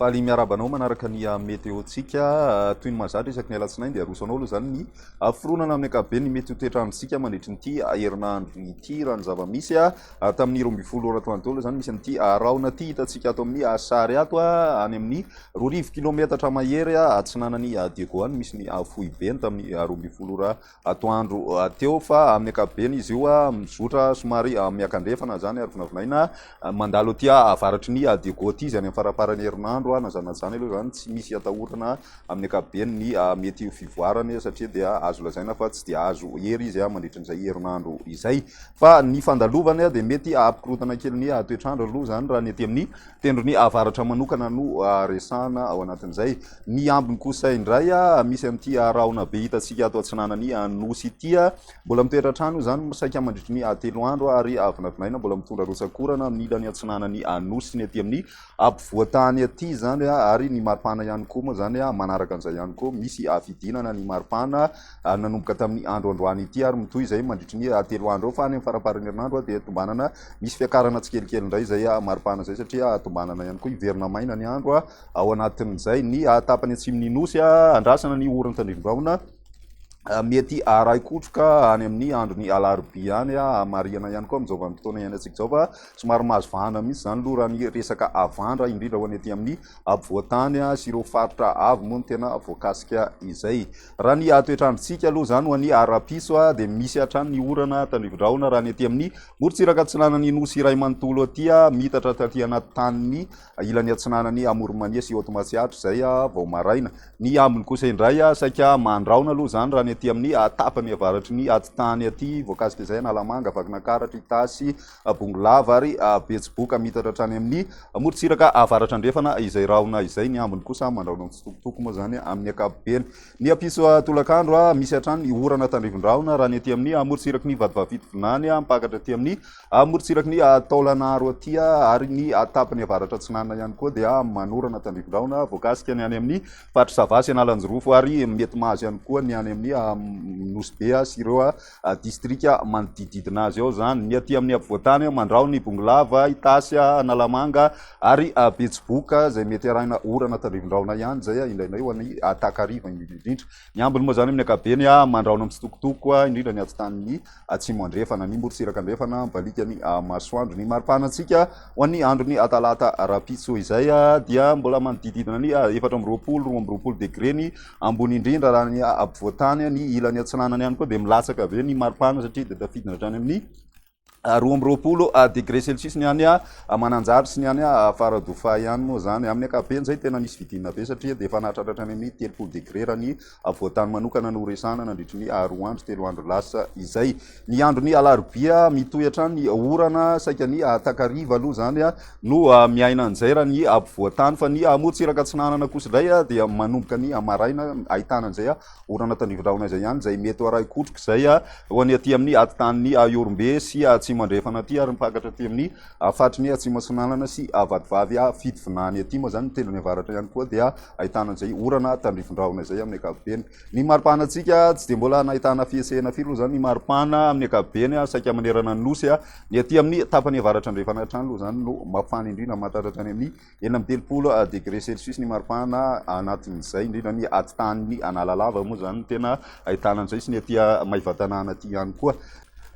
Faly miarahaba anao manaraka ny météo-ntsika. Toy ny mahazatra isaky ny alatsinainy dia aroso anao aloha izany ny fironana amin'ny ankapobeny ny mety ho toetr'androntsika mandritry ity herinandro ity. Raha ny zava-misy tamin'ny 12 ora atoandro teo aloha izany misy an'ity rahona ity hitantsika ato amin'ny sary ato, any amin'ny 20 kilometatra mahery atsinanan'i Diego any misy ny foibeny tamin'ny 12 ora atoandro teo fa amin'ny ankapobeny izy io mizotra somary miakandrefana izany ary vinavinaina mandalo aty avaratry ny Diego aty izy any amin'ny faramparan'ny herinandro. Na izany na izany aloha izany tsy misy atahorana amin'ny ankapobeny ny mety ho fivoarany satria dia azo lazaina fa tsy dia azo hery izy mandritra izay herinandro izay, fa ny fandalovany dia mety hampikorontana kely ny toetr'andro aloha izany raha ny aty amin'ny tendrony avaratra manokana no resahana ao anatin'izay. Ny ambiny kosa indray, misy an'ity rahona be hitantsika ato atsinanan'ny Nosy ity. Mbola mitoetra hatrany io izany saika mandritry ny 3 andro ary vinavinaina mbola mitondra rotsak'orana amin'ny ilany atsinanan'ny Nosy sy ny aty amin'ny ampovoan-tany aty izany, ary ny maripana ihany koa moa izany manaraka an'izay ihany koa. Misy fidinana ny maripana nanomboka tamin'ny andro androany ity ary mitohy izay mandritry ny 3 andro eo, fa any amin'ny faramparan'ny herinandro dia tombanana misy fiakarana tsikelikely indray izay maripana izay, satria tombanana ihany koa hiverina maina ny andro ao anatin'izay. Ny tapany atsimon'ny Nosy, andrasana ny orana tandrifin-drahona mety haharay-kotroka any amin'ny andron'ny alarobia any. Marihana ihany koa amin'izao vanim-potoana iainantsika izao fa somary mahazo vahana mihitsy izany aloha raha ny resaka havandra, indrindra ho an'ny aty amin'ny ampovoan-tany sy ireo faritra avo moa no tena voakasika izay. Raha ny toetr'androntsika aloha izany ho an'ny rahampitso dia misy hatrany ny orana tandrivindrahona raha ny aty amin'ny morontsiraka atsinanan'ny Nosy iray manontolo aty, miitatra taty anaty tanin'ny ilany atsinanan'i Amoron'i Mania sy Haute Matsiatra izay vao maraina. Ny ambiny kosa indray saika mandrahona aloha izany raha ny aty amin'ny tapany avaratry ny atitany aty, voakasika izay Analamanga, Vakinankaratra, Itasy, Bongolava ary Betsiboka, miitatra hatrany amin'ny morontsiraka avaratra andrefana izay rahona izay. Ny ambiny kosa mandrahona mitsitokotoko moa izany amin'ny ankapobeny. Ny ampitso tolakandro, misy hatrany ny orana tandrivin-drahona raha ny aty amin'ny morontsiraky ny Vatovavy-Fitovinany, mipakatra aty amin'ny morontsiraky ny Taolagnaro aty ary ny tapany avaratra atsinanana ihany koa dia manorana tandrivin-drahona, voakasika ny any amin'ny faritry Sava sy Analanjirofo ary mety mahazo ihany koa ny any amin'ny Nosy Be sy ireo distrika manodidididina azy ao izany. Ny aty amin'ny afovoan-tany, Mandrahona, Bongolava, Itasy, Analamanga ary Betsiboka izay mety arahina orana tandrivin-drahona ihany izay indraindray ho an'ny takariva indrindra indrindra. Ny ambiny moa izany amin'ny ankapobeny mandrahona mitsitokotoko indrindra ny atitan'ny atsimo andrefana, ny morontsiraka andrefana mibaliaka ny masoandro. Ny maripana antsika ho an'ny andron'ny talata rahampitso izay dia mbola manodididina ny 24, 22 degré ny ambony indrindra raha ny ampovoan-tany. Ny ilany atsinanana ihany koa dia milatsaka be ny maripana satria dia tafidina hatrany amin'ny 22 degré celsius ny any Mananjary sy ny any Faradofay ihany moa izany. Amin'ny ankapobeny izay tena nisy fidinana be satria dia efa nahatratra hatrany amin'ny 30 degré raha ny afovoan-tany manokana no resahana nandritry ny 2 andro, 3 andro lasa izay. Ny andron'ny alarobia mitohy hatrany ny orana, saika ny takariva aloha izany no miaina an'izay raha ny ampovoan-tany, fa ny morontsiraka atsinanana kosa indray dia manomboka ny maraina ahitana an'izay orana tandrifin-drahona izay ihany, izay mety ho arahin-kotroka izay ho an'ny aty amin'ny atitan'ny Ihorombe sy Atsimo Andrefana aty ary mipakatra aty amin'ny faritry ny Atsimo Atsinanana sy Vatovavy Fitovinany aty moa izany. Ny tendrony avaratra ihany koa dia ahitana an'izay orana tandrifin-drahona izay amin'ny ankapobeny. Ny maripana antsika tsy dia mbola nahitana fihetsehana firy aloha izany ny maripana amin'ny ankapobeny saika manerana ny nosy. Ny aty amin'ny tapany avaratra andrefana hatrany aloha izany no mafana indrindra, mahatratra hatrany amin'ny 36 degré celsius ny maripana anatin'izay, indrindra ny atitan'ny Analalava moa izany no tena ahitana an'izay sy ny aty Maevatanàna aty ihany koa.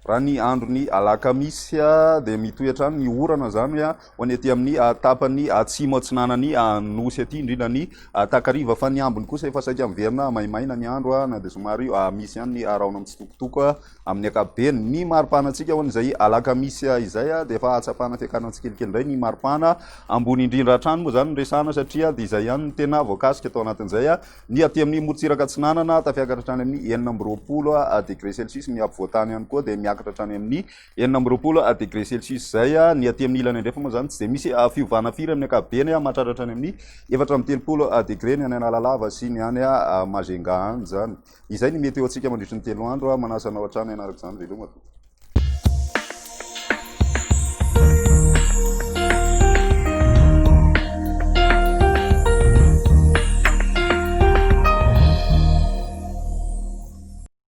Raha ny andron'ny alakamisy dia mitohy hatrany ny orana izany ho an'ny aty amin'ny tapany atsimo atsinanan'ny nosy aty, indrindra ny takariva, fa ny ambiny kosa efa saika miverina maimaina ny andro na dia somary misy ihany ny rahona mitsitokotoko amin'ny ankapobeny. Ny maripana antsika ho an'izay alakamisy izay dia efa hahatsapana fiakarana tsikelikely indray ny maripana ambony indrindra hatrany moa izany no resahana satria dia izay ihany no tena voakasika tao anatin'izay. Ny aty amin'ny morontsiraka atsinanana tafiakatra hatrany amin'ny 26 degré celsius, ny afovoan-tany ihany koa dia miakatra hatrany amin'ny 26 degré celsius izay. Ny aty amin'ny ilany andrefa moa izany tsy dia misy fiovana firy amin'ny ankapobeny, mahatratra hatrany amin'ny 34 degré ny any Analalava sy ny any Majunga any izany. Izay ny météo antsika mandritry ny 3 andro. Manasa anao hatrany hanaraka izany. Veloma tompoko.